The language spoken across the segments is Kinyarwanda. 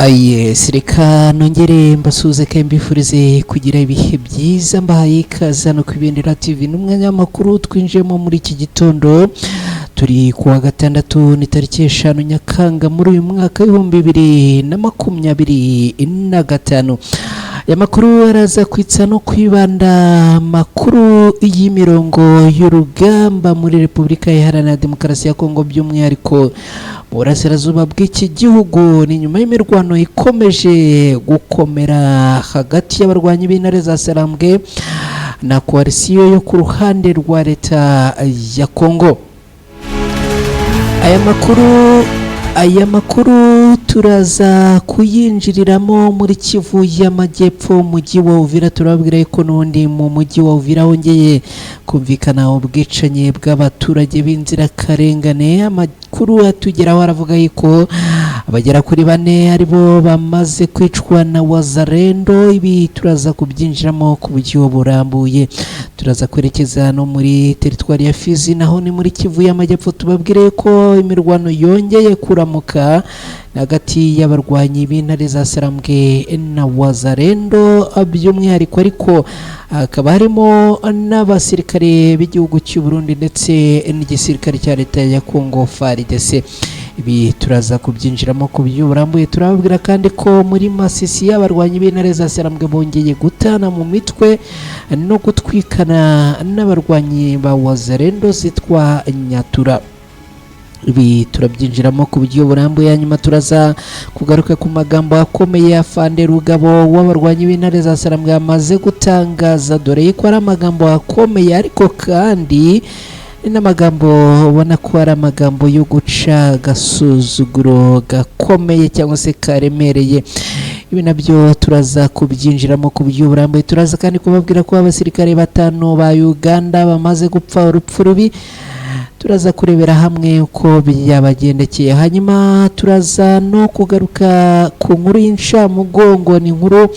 Yes, reka nongere mbasuhuze kandi mbifurize kugira ibihe byiza. Mbahaye ikaze hano ku Ibendera TV n'umwanya w'amakuru twinjiyemo muri iki gitondo. Turi ku wa gatandatu, ni tariki 5 Nyakanga muri uyu mwaka w'2025. Aya makuru araza kwitsa no kwibanda makuru y'imirongo y'urugamba muri Repubulika Iharanira Demokarasi ya Kongo, by'umwihariko mu burasirazuba bw'iki gihugu. Ni nyuma y'imirwano ikomeje gukomera hagati y'abarwanyi b'intare za Sarambwe na koalisiyo yo ku ruhande rwa leta ya Kongo. Aya makuru turaza kuyinjiriramo muri Kivu y'Amajyepfo, mujyi wa Uvira. Turababwira ko n'ubundi mu mujyi wa Uvira hongeye kumvikana ubwicanyi bw'abaturage b'inzirakarengane. Amakuru atugeraho aravuga yuko abagera kuri bane aribo bamaze kwicwa na Wazalendo. Ibi turaza kubyinjiramo ku buryo burambuye. Turaza kwerekeza no muri teritwari ya Fizi, naho ni muri Kivu y'Amajyepfo. Tubabwire ko imirwano yongeye kuramuka hagati y'abarwanyi b'intare za Sarambwe na Wazalendo by'umwihariko, ariko hakaba harimo n'abasirikare b'igihugu cy'u Burundi ndetse n'igisirikare cya leta ya Congo FARDC. Ibi turaza kubyinjiramo ku buryo burambuye. Turababwira kandi ko muri Masisi abarwanyi b'intare za Sarambwe bongeye gutana mu mitwe no gutwikana n'abarwanyi ba Wazalendo zitwa Nyatura. Ibi turabyinjiramo ku buryo burambuye. Hanyuma turaza kugaruka ku magambo akomeye ya Fande Rugabo w'abarwanyi b'intare za Sarambwe amaze gutangaza, dore ko ari amagambo akomeye, ariko kandi n'amagambo ubona ko ari amagambo yo guca agasuzuguro gakomeye cyangwa se karemereye. Ibi nabyo turaza kubyinjiramo ku buryo burambuye. Turaza kandi kubabwira ko abasirikare 5 ba Uganda bamaze gupfa urupfu rubi. Turaza kurebera hamwe uko byabagendekeye. Hanyuma turaza no kugaruka ku nkuru y'incamugongo. Ni inkuru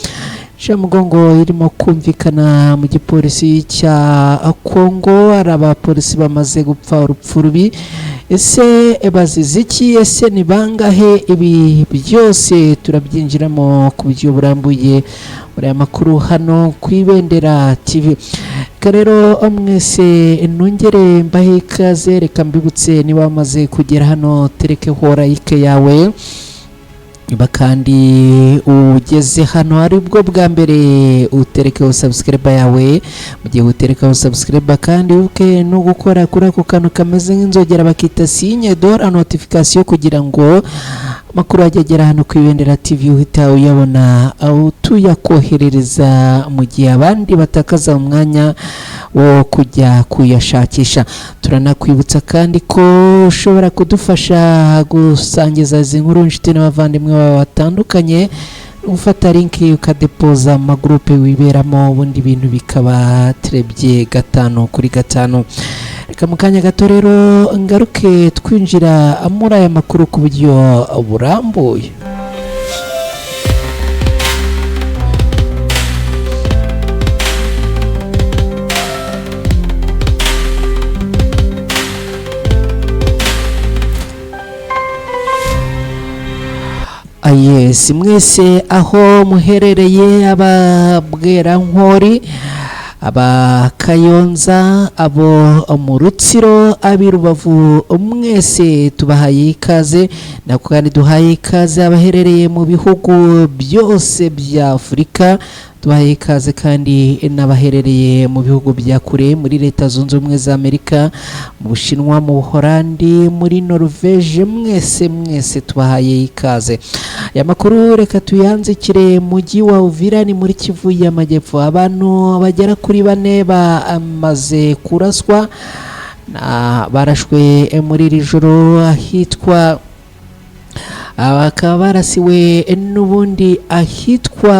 incamugongo irimo kumvikana mu gipolisi cya Kongo. Hari abapolisi bamaze gupfa urupfu rubi. Ese bazize iki? Ese ni bangahe? Ibi byose turabyinjiramo ku buryo burambuye muri aya makuru hano ku Ibendera TV. Reka rero mwese nongere mbahe ikaze. Reka mbibutse, niba wamaze kugera hano, tereke like yawe. Niba kandi ugeze hano ari bwo bwa mbere, uterekeho subscribe yawe. Mu gihe uterekaho subscribe kandi, wibuke no gukora kuri ako kantu kameze nk'inzogera bakita signe de la notification, kugira ngo amakuru ajya agera hano ku Ibendera TV uhita uyabona, aho tuyakoherereza mu gihe abandi batakaza umwanya wo kujya kuyashakisha. Turanakwibutsa kandi ko ushobora kudufasha gusangiza izi nkuru inshuti n'abavandimwe bawe batandukanye, ufata link ukadepoza amagurupe wiberamo, ubundi ibintu bikaba terebye 5 kuri 5. Reka mu kanya gato rero ngaruke twinjira muri aya makuru ku buryo burambuye. Yes, mwese aho muherereye, ababwerankori, abakayonza, abo mu Rutsiro, ab'i Rubavu, mwese tubahaye ikaze. Nako kandi duhaye ikaze abaherereye mu bihugu byose bya Afurika. Tubahaye ikaze kandi n'abaherereye mu bihugu bya kure, muri Leta Zunze Ubumwe za Amerika, mu Bushinwa, mu Buholandi, muri Norvege, mwese mwese tubahaye ikaze. Aya makuru reka tuyanzikire mujyi wa Uvira, ni muri Kivu y'Amajyepfo. Abantu bagera kuri 4 bamaze kuraswa, barashwe muri iri joro ahitwa, bakaba barasiwe n'ubundi ahitwa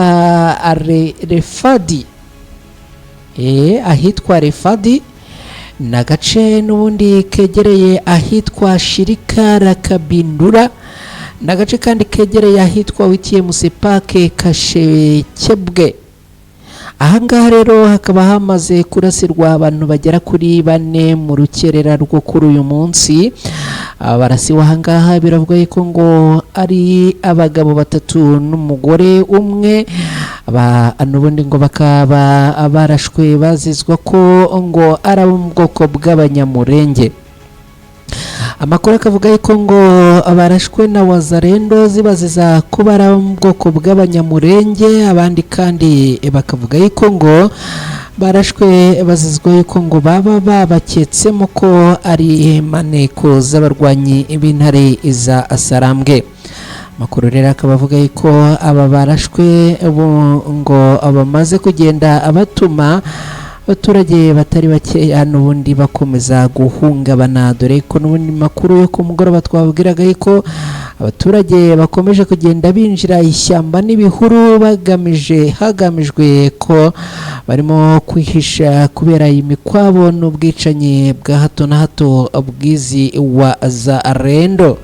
Refadi. Ahitwa Refadi ni agace n'ubundi kegereye ahitwa Shirika Rakabindura, ni agace kandi kegereye ahitwa Witiyemuse Pake Kashekebwe. Ahangaha rero hakaba hamaze kurasirwa abantu bagera kuri 4 mu rukerera rwo kuri uyu munsi. Barasiwe ahangaha biravuga yuko ngo ari abagabo batatu n'umugore umwe. Aba n'ubundi ngo bakaba barashwe bazizwa ko ngo ari abo mu bwoko bw'Abanyamurenge. Amakuru akavuga yuko ngo barashwe na Wazalendo zibaziza kuba ari abo mu bwoko bw'Abanyamurenge. Abandi kandi bakavuga yuko ngo barashwe bazizwa yuko ngo baba babaketsemo ko ari maneko z'abarwanyi b'intare za Sarambwe. Amakuru rero akaba avuga yuko aba barashwe bo ngo bamaze kugenda abatuma abaturage batari bakeya n'ubundi bakomeza guhungabana, dore ko n'ubundi makuru yo ku mugoroba twababwiraga yuko abaturage bakomeje kugenda binjira ishyamba n'ibihuru bagamije hagamijwe ko barimo kwihisha kubera imikwabo n'ubwicanyi bwa hato na hato bw'izi wa za rendo.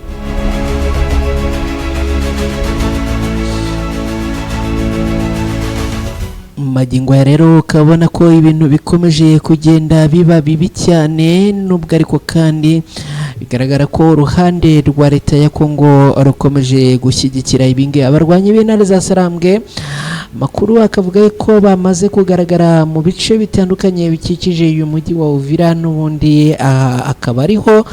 Magingo aya rero ukabona ko ibintu bikomeje kugenda biba bibi cyane, nubwo ariko kandi bigaragara ko uruhande rwa leta ya Kongo rukomeje gushyigikira ibingibi. Abarwanyi b'intare za Sarambwe, amakuru akavuga ko bamaze kugaragara mu bice bitandukanye bikikije uyu mujyi wa Uvira, n'ubundi akaba ariho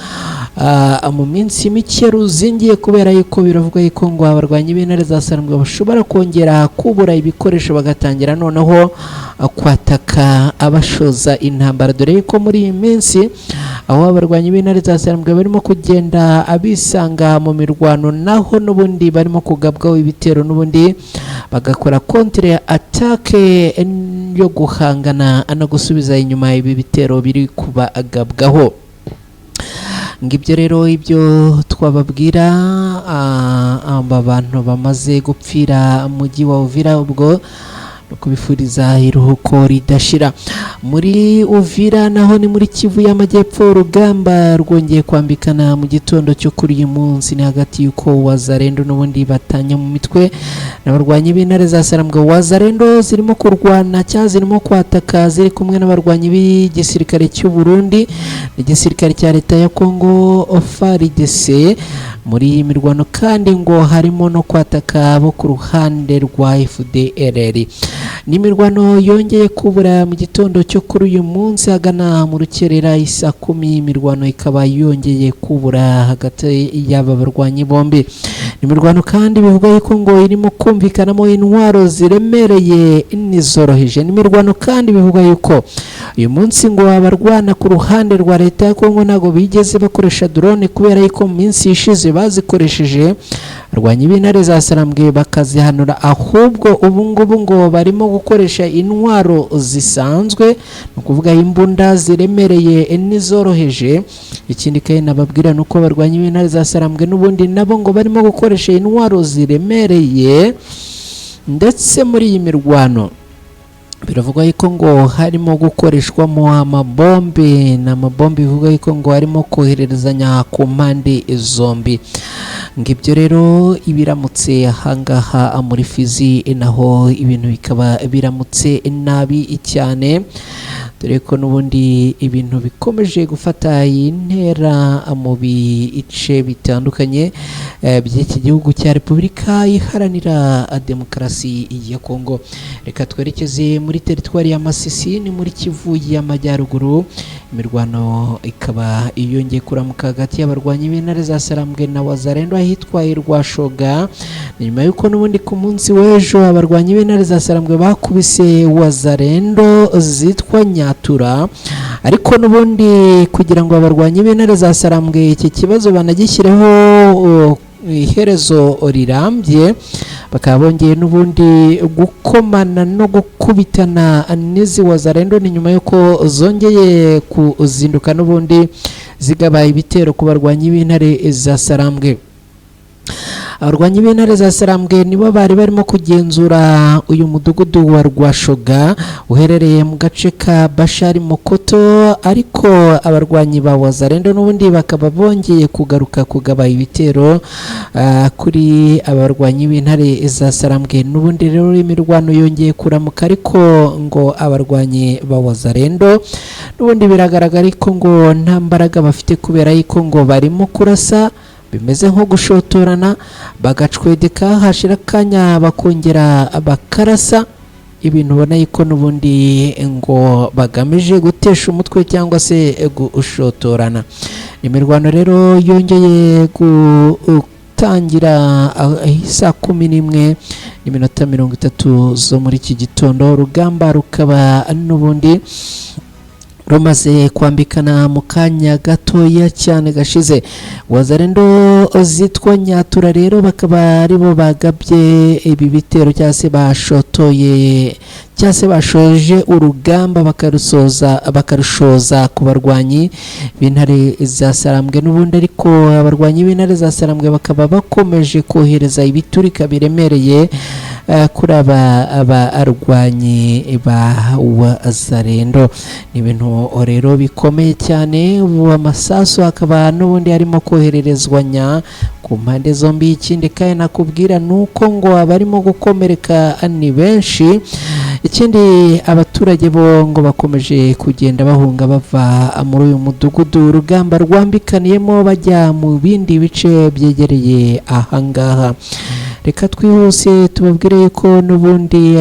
mu minsi mike ruzingiye, kubera yuko biravuga yuko ngo abarwanyi b'intare za Sarambwe bashobora kongera kubura ibikoresho bagatangira noneho kwataka abashoza intambara, dore yuko muri iyi minsi aho abarwanyi b'intare za Sarambwe barimo kugenda abisanga mu mirwano, naho n'ubundi barimo kugabwaho ibitero, n'ubundi bagakora contre attaque yo guhangana no gusubiza inyuma ibi bitero biri kubagabwaho. Ngibyo rero ibyo twababwira aba bantu bamaze gupfira mujyi wa Uvira, ubwo no kubifuriza iruhuko ridashira. Muri Uvira naho ni muri Kivu y'Amajyepfo, urugamba rwongeye kwambikana mu gitondo cyo kuri uyu munsi, ni hagati y'uko Wazalendo n'ubundi batanya mu mitwe n'abarwanyi b'intare za Sarambwe. Wazalendo zirimo kurwana cyangwa zirimo kwataka ziri kumwe n'abarwanyi b'igisirikare cy'u Burundi n'igisirikare cya leta ya Kongo FARDC. Muri iyi mirwano kandi ngo harimo no kwataka bo ku ruhande rwa FDLR. Ni imirwano yongeye kubura mu gitondo cyo kuri uyu munsi agana mu rukerera isa 10, imirwano ikaba yongeye kubura hagati y'aba barwanyi bombi. Ni imirwano kandi bivugwa yuko ngo irimo kumvikanamo intwaro ziremereye n'izoroheje. Ni imirwano kandi bivugwa yuko uyu munsi ngo abarwana ku ruhande rwa leta ya Kongo ntabwo bigeze bakoresha drone, kubera yuko mu minsi ishize bazikoresheje barwanya b'intare za Sarambwe bakazihanura, ahubwo ubu ngubu ngo barimo gukoresha intwaro zisanzwe, ni ukuvuga imbunda ziremereye n'izoroheje. Ikindi kandi nababwira ni uko barwanya b'intare za Sarambwe n'ubundi nabo ngo barimo gukoresha intwaro ziremereye, ndetse muri iyi mirwano biravugwa yuko ngo harimo gukoreshwamo amabombe, n'amabombe bivugwa yuko ngo harimo kohererezanya ku mpande zombi. Ngibyo rero ibiramutse ahangaha muri Fizi, naho ibintu bikaba biramutse nabi cyane, dore ko n'ubundi ibintu bikomeje gufata intera mu bice bitandukanye by'iki gihugu cya Repubulika Iharanira Demokarasi ya Kongo. Reka twerekeze muri teritwari ya Masisi, ni muri Kivu y'Amajyaruguru. Imirwano ikaba yongeye kuramuka hagati y'abarwanyi b'intare za Sarambwe na Wazalendo ahitwa Rwashoga, nyuma y'uko n'ubundi ku munsi w'ejo abarwanyi b'intare za Sarambwe bakubise Wazalendo zitwa Nyatura. Ariko n'ubundi kugira ngo abarwanyi b'intare za Sarambwe iki kibazo banagishyireho iherezo rirambye, bakaba bongeye n'ubundi gukomana no gukubitana n'izi Wazalendo, ni nyuma y'uko zongeye kuzinduka n'ubundi zigaba ibitero ku barwanyi b'intare za Sarambwe. Abarwanyi b'intare za Sarambwe nibo bari barimo kugenzura uyu mudugudu wa Rwashoga uherereye mu gace ka Bashari Mokoto, ariko abarwanyi ba Wazalendo n'ubundi bakaba bongeye kugaruka kugaba ibitero kuri abarwanyi b'intare za Sarambwe. N'ubundi rero imirwano yongeye kuramuka, ariko ngo abarwanyi ba Wazalendo n'ubundi biragaragara ko ngo nta mbaraga bafite, kubera yuko ngo barimo kurasa bimeze nko gushotorana, bagacwedeka, hashira akanya bakongera bakarasa, ibintu ubona yuko n'ubundi ngo bagamije gutesha umutwe cyangwa se gushotorana. Imirwano rero yongeye gutangira saa 11:30 zo muri iki gitondo, urugamba rukaba n'ubundi rumaze kwambikana mu kanya gatoya cyane gashize. Wazalendo zitwa Nyatura rero bakaba aribo bagabye ibi bitero cyangwa se bashotoye cyangwa se bashoje urugamba bakarusoza bakarushoza ku barwanyi b'intare za Sarambwe n'ubundi, ariko abarwanyi b'intare za Sarambwe bakaba bakomeje kohereza ibiturika biremereye kuri aba barwanyi ba Wazalendo. Ni ibintu rero bikomeye cyane. Ubu amasasu akaba n'ubundi arimo kohererezwanya ku mpande zombi. Ikindi kandi nakubwira ni uko ngo abarimo gukomereka ni benshi. Ikindi, abaturage bo ngo bakomeje kugenda bahunga bava muri uyu mudugudu urugamba rwambikaniyemo, bajya mu bindi bice byegereye ahangaha. Reka twihuse tubabwire ko n'ubundi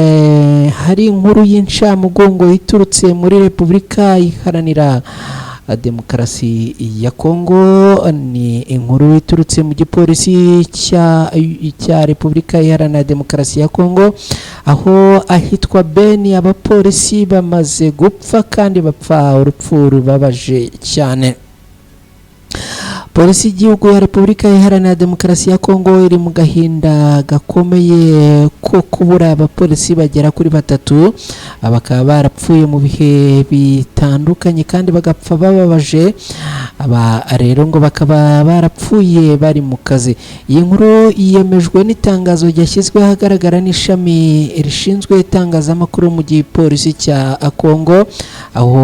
hari inkuru y'incamugongo iturutse muri Repubulika Iharanira Demokarasi ya Kongo. Ni inkuru iturutse mu gipolisi cya Repubulika Iharanira Demokarasi ya Kongo, aho ahitwa Beni abapolisi bamaze gupfa kandi bapfa urupfu rubabaje cyane. Polisi y'igihugu ya Repubulika Iharanira Demokarasi ya Kongo iri mu gahinda gakomeye ko kubura abapolisi bagera kuri batatu, bakaba barapfuye mu bihe bitandukanye kandi bagapfa bababaje. Aba rero ngo bakaba barapfuye bari mu kazi. Iyi nkuru yemejwe n'itangazo ryashyizwe ahagaragara n'ishami rishinzwe itangazamakuru mu gipolisi cya Kongo, aho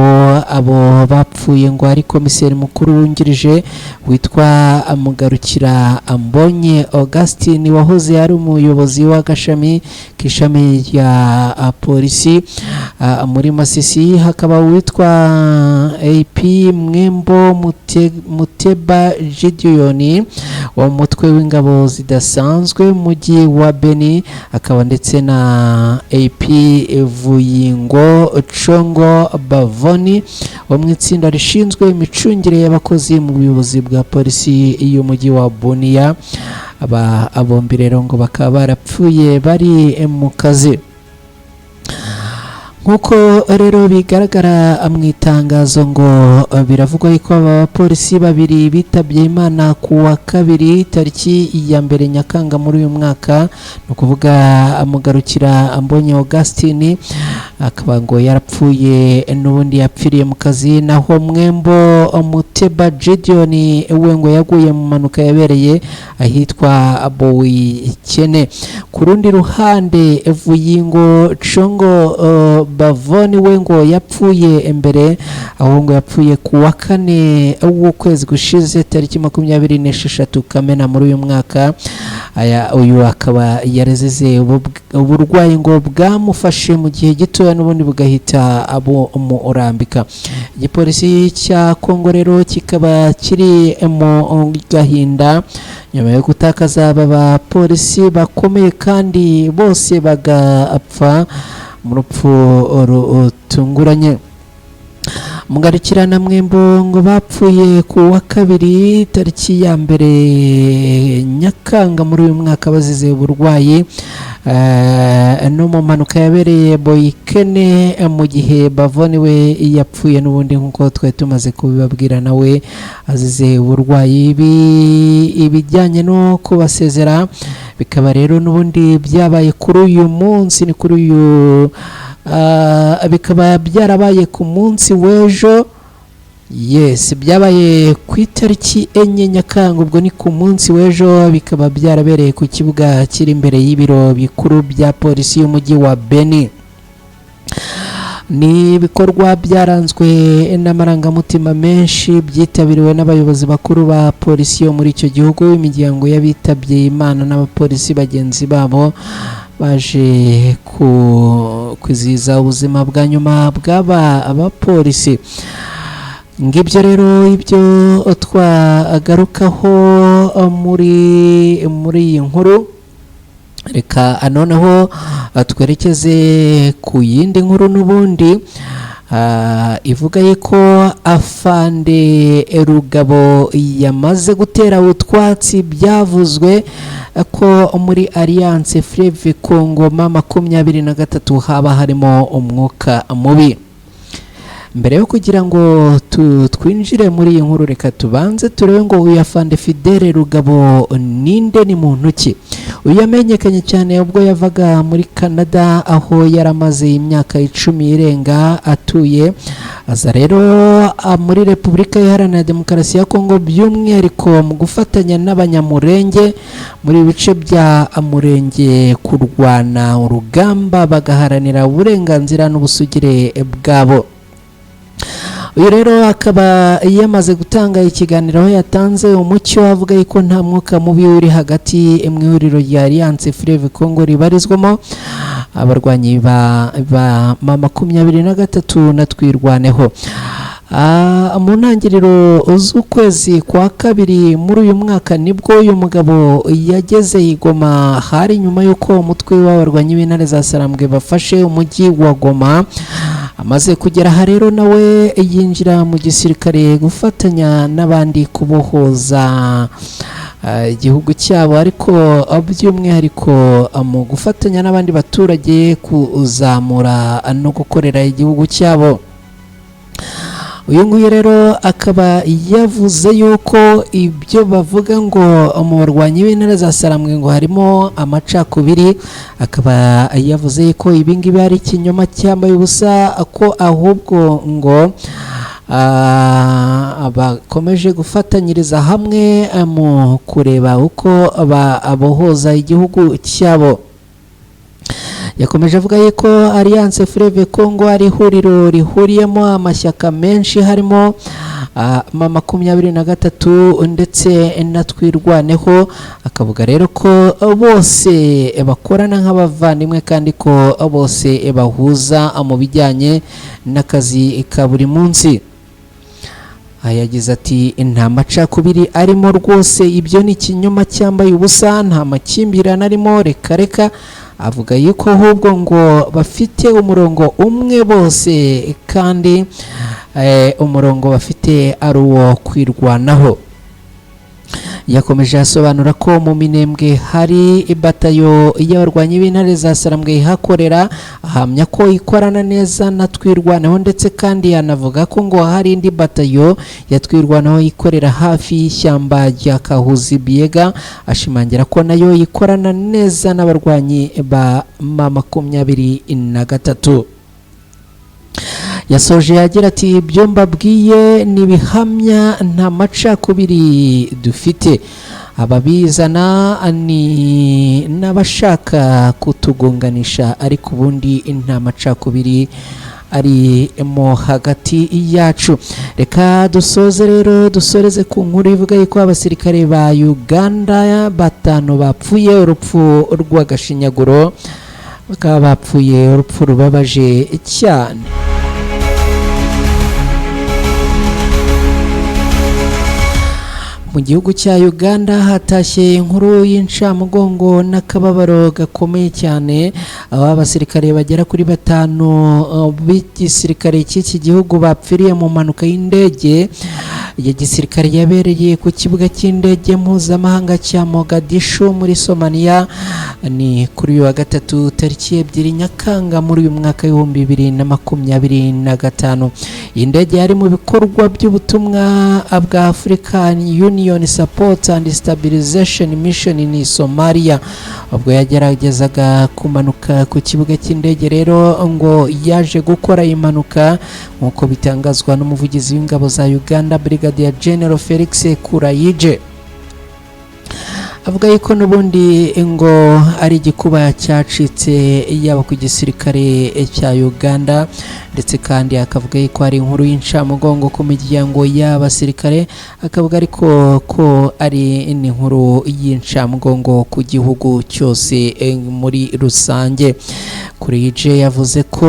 abo bapfuye ngo ari komiseri mukuru wungirije witwa Mugarukira Ambonye Augustin, wahoze ari umuyobozi w'agashami k'ishami rya polisi muri Masisi, hakaba uwitwa AP Mwembo Muteba Gideon wo mu mutwe w'ingabo zidasanzwe mu mujyi wa Beni, akaba ndetse na AP Vuyingo Congo Bavoni wo mu itsinda rishinzwe imicungire y'abakozi mu buyobozi bwa polisi y'umujyi wa Bunia. Aba bombi rero ngo bakaba barapfuye bari mu kazi. Nk'uko rero bigaragara mu itangazo, ngo biravugwa yuko aba bapolisi babiri bitabye Imana ku wa kabiri tariki ya 1 Nyakanga muri uyu mwaka, ni ukuvuga Mugarukira Ambonye Augustin akaba ngo yarapfuye n'ubundi yapfiriye mu kazi, naho Mwembo Muteba Gideon we ngo yaguye mu mpanuka yabereye ahitwa Boikene. Ku rundi ruhande, Vuyingo Congo Bavoni we ngo yapfuye imbere, aho ngo yapfuye ku wa kane w'ukwezi gushize tariki 26 Kamena muri uyu mwaka. Aya uyu akaba yarazize uburwayi ngo bwamufashe mu gihe gitoya n'ubundi bugahita bumurambika. Igipolisi cya Kongo rero kikaba kiri mu gahinda nyuma yo gutakaza aba bapolisi bakomeye kandi bose bagapfa mu rupfu rutunguranye. Mugarukira na Mwembo ngo bapfuye ku wa kabiri tariki ya 1 Nyakanga muri uyu mwaka bazize uburwayi no mu mpanuka yabereye Boikene, mu gihe Bavoni we yapfuye n'ubundi nk'uko twari tumaze kubibabwira, nawe azize uburwayi. Ibijyanye no kubasezera bikaba rero n'ubundi byabaye kuri uyu munsi, ni kuri uyu bikaba byarabaye ku munsi w'ejo. Yes, byabaye ku itariki 4 Nyakanga, ubwo ni ku munsi w'ejo, bikaba byarabereye ku kibuga kiri imbere y'ibiro bikuru bya polisi y'umujyi wa Beni. Ni ibikorwa byaranzwe n'amarangamutima menshi, byitabiriwe n'abayobozi bakuru ba polisi yo muri icyo gihugu, imiryango y'abitabye Imana n'abapolisi bagenzi babo baje kwizihiza ubuzima bwa nyuma bw'aba abapolisi. Ngibyo rero ibyo twagarukaho muri iyi nkuru. Reka noneho twerekeze ku yindi nkuru n'ubundi ivuga yuko Afande Rugabo yamaze gutera utwatsi byavuzwe ko muri Alliance Fleuve Congo M23 haba harimo umwuka mubi. Mbere yo kugira ngo twinjire muri iyi nkuru, reka tubanze turebe ngo uyu Afande Fidele Rugabo ninde, ni muntu ki? Uyu yamenyekanye cyane ubwo yavaga muri Canada, aho yaramaze imyaka 10 irenga atuye, aza rero muri Repubulika Iharanira Demokarasi ya Kongo, by'umwihariko mu gufatanya n'Abanyamurenge muri bice bya Murenge kurwana urugamba bagaharanira uburenganzira n'ubusugire bwabo. Uyu rero akaba yamaze gutanga ikiganiro aho yatanze umucyo avuga yuko nta mwuka mubi uri hagati mu ihuriro rya Alliance Fleuve Congo ribarizwamo abarwanyi ba M23 na Twirwaneho. Mu ntangiriro z'ukwezi kwa kabiri muri uyu mwaka nibwo uyu mugabo yageze i Goma, hari nyuma y'uko umutwe w'abarwanyi b'intare za Sarambwe bafashe umujyi wa Goma. Amaze kugera aha rero nawe yinjira mu gisirikare gufatanya n'abandi kubohoza igihugu cyabo, ariko by'umwihariko mu gufatanya n'abandi baturage kuzamura no gukorera igihugu cyabo. Uyu nguyu rero akaba yavuze yuko ibyo bavuga ngo mu barwanyi b'intare za Sarambwe ngo harimo amacakubiri, akaba yavuze ko ibi ngibi ari ikinyoma cyambaye ubusa, ko ahubwo ngo bakomeje gufatanyiriza hamwe mu kureba uko babohoza igihugu cyabo. Yakomeje avuga yuko Alliance Fleuve Congo ari ihuriro rihuriyemo amashyaka menshi harimo M23 ndetse na Twirwaneho, akavuga rero ko bose bakorana nk'abavandimwe kandi ko bose bahuza mu bijyanye n'akazi ka buri munsi. Yagize ati nta macakubiri arimo rwose, ibyo ni ikinyoma cyambaye ubusa, nta makimbirane arimo, reka reka. Avuga yuko ahubwo ngo bafite umurongo umwe bose kandi umurongo bafite ari uwo kwirwanaho. Yakomeje asobanura ko mu Minembwe hari ibatayo y'abarwanyi b'intare za Sarambwe ihakorera, ahamya ko ikorana neza na Twirwaneho, ndetse kandi yanavuga ko ngo hari indi batayo ya Twirwaneho ikorera hafi y'ishyamba rya Kahuzi Biega, ashimangira ko nayo ikorana neza n'abarwanyi ba M23. Yasoje agira ati ibyo mbabwiye ni ibihamya, nta macakubiri dufite, ababizana ni n'abashaka kutugonganisha, ariko ubundi nta macakubiri arimo hagati yacu. Reka dusoze rero dusoreze ku nkuru ivuga yuko abasirikare ba Uganda 5 bapfuye urupfu rw'agashinyaguro, bakaba bapfuye urupfu rubabaje cyane. Mu gihugu cya Uganda hatashye inkuru y'incamugongo n'akababaro gakomeye cyane, aho abasirikare bagera kuri 5 b'igisirikare cy'iki gihugu bapfiriye mu mpanuka y'indege ya gisirikare yabereye ku kibuga cy'indege mpuzamahanga cya Mogadishu muri Somalia. Ni kuri uyu wa gatatu tariki 2 Nyakanga muri uyu mwaka w'2025. Iyi ndege yari mu bikorwa by'ubutumwa bwa African Union Support and Stabilization Mission in Somalia. Ubwo yageragezaga kumanuka ku kibuga cy'indege rero, ngo yaje gukora impanuka, nk'uko bitangazwa n'umuvugizi w'ingabo za Uganda, Brigadier General Felix Kulayigye. Avuga yuko n'ubundi ngo ari igikuba cyacitse yaba ku gisirikare cya Uganda, ndetse kandi akavuga yuko ari inkuru y'incamugongo ku miryango y'abasirikare, akavuga ariko ko ari n'inkuru y'incamugongo ku gihugu cyose muri rusange. Kulayigye yavuze ko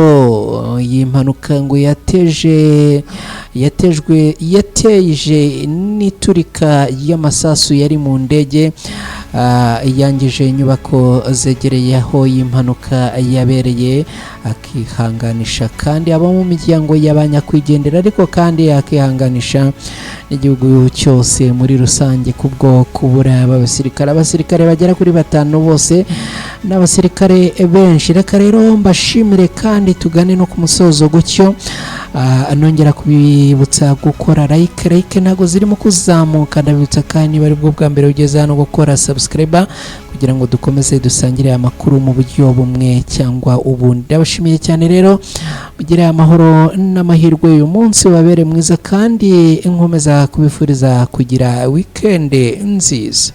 iyi mpanuka ngo yateje yatejwe yateje n'iturika y'amasasu yari mu ndege, yangije inyubako zegereye aho iyi mpanuka yabereye, akihanganisha kandi abo mu miryango y'abanyakwigendera, ariko kandi akihanganisha n'igihugu cyose muri rusange kubwo kubura aba basirikare. Abasirikare bagera kuri batanu bose n'abasirikare benshi. Reka rero mbashimire kandi tugane no ku musozo gutyo. Nongera kubibutsa gukora like. Like ntabwo zirimo kuzamuka. Ndabibutsa kandi, niba aribwo bwa mbere ugeze hano, gukora subscribe kugira ngo dukomeze dusangire amakuru mu buryo bumwe cyangwa ubundi. Ndabashimiye cyane rero, mugire amahoro n'amahirwe, uyu munsi wabere mwiza, kandi nkomeza kubifuriza kugira weekend nziza.